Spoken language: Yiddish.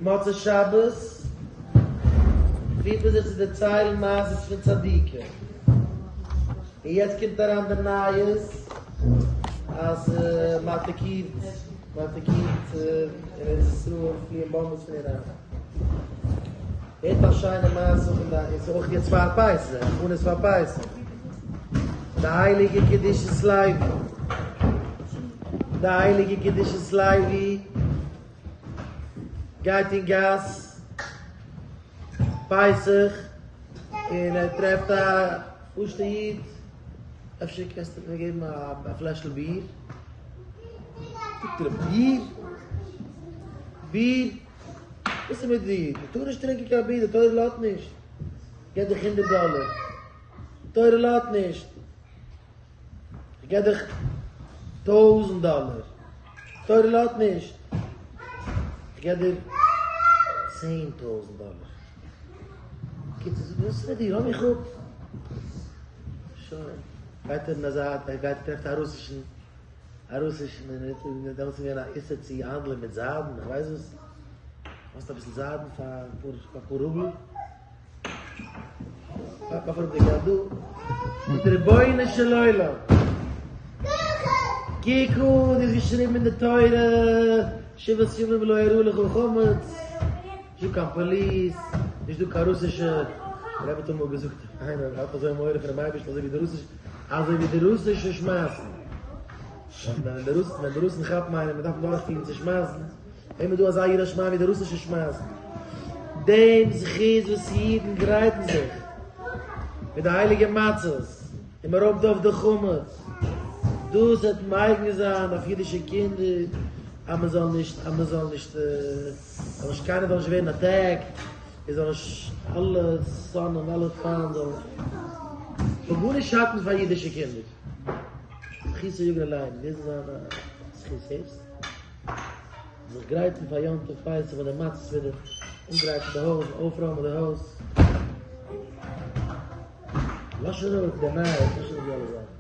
מוצאי שבת פירט מען זיך צו דערציילן מעשות פון צדיקים, און יעצט קומט אריין די נייעס אז מען אטאקירט, מען אטאקירט אין ארץ ישראל פליען באמבעס פון איראן. הערט א שיינע מעשה פון די, און ס'איז אויך יעצט פאר פסח, הכנות פאר פסח. די הייליגע קדושת לוי, די הייליגע קדושת לוי גייט אין גאס פסח און ער טרעפט א פשוטע איד, אפשר קענסטו מיר געבן א פלעשל ביר? זאגט ער אים, ביר? ביר? וואס איז מיט דיר? מען טאר נישט טרינקען קיין ביר, די תורה לאזט נישט. געב דיך הונדערט דאלער. די תורה לאזט נישט. איך געב דיך טויזנט דאלער. די תורה לאזט נישט. איך געב דיר 10,000 דאלער. קיצור, וואס איז מיט דיר? לאז מיך אפ. שוין. גייט ער אין א זייט, ער גייט טרעפט א רוסישן. א רוסישן און דעמאלטס איז געווען א איסור צו האנדלען מיט זיידן, איך ווייס וואס, האסט אביסל זיידן פאר אפאר רובל? פאק אראפ די געלט דא, זאגט ער רבונו של עולם, קוק אן, דו האסט געשריבן אין די תורה, שבעת ימים לא יראה לך חמץ, נישט דא קיין פאליס, נישט דא קיין רוסישע, דער רבי האט אמאל געזאגט איינער האט אזוי מורא פונעם אייבערשטן אזוי ווי די רוסישע, אזוי ווי די רוסישע שמייסן, ווען די רוסן, ווען די רוסן כאפן איינעם און דארפן דורכפירן צו שמייסן, אים איז דא אזא יראת שמים ווי די רוסישע שמייסן. דעם זכות וואס אידן גרייטן זיך מיט די הייליגע מצות און מען רוימט אויף די חמץ, דאס וועט מגין זיין אויף אידישע קינדער אז מען זאל נישט, אז מען זאל נישט. זאל נישט קיינער זאל נישט ווערן אטעקט, עס זאל נישט אלע שונאים אלע פיינט זאלן זאל גארנישט שאטן פאר אידישע קינדער. זכותו יגן עלינו, דאס זאל זיין א זכות, הערסט? זיך גרייטן פאר יום טוב פסח מיט די מצות מיט די אנגרייטן די הויז אויפרוימען די הויז. לאז שוין אפ די נייעס, לאז שוין אפ די אלע זאכן.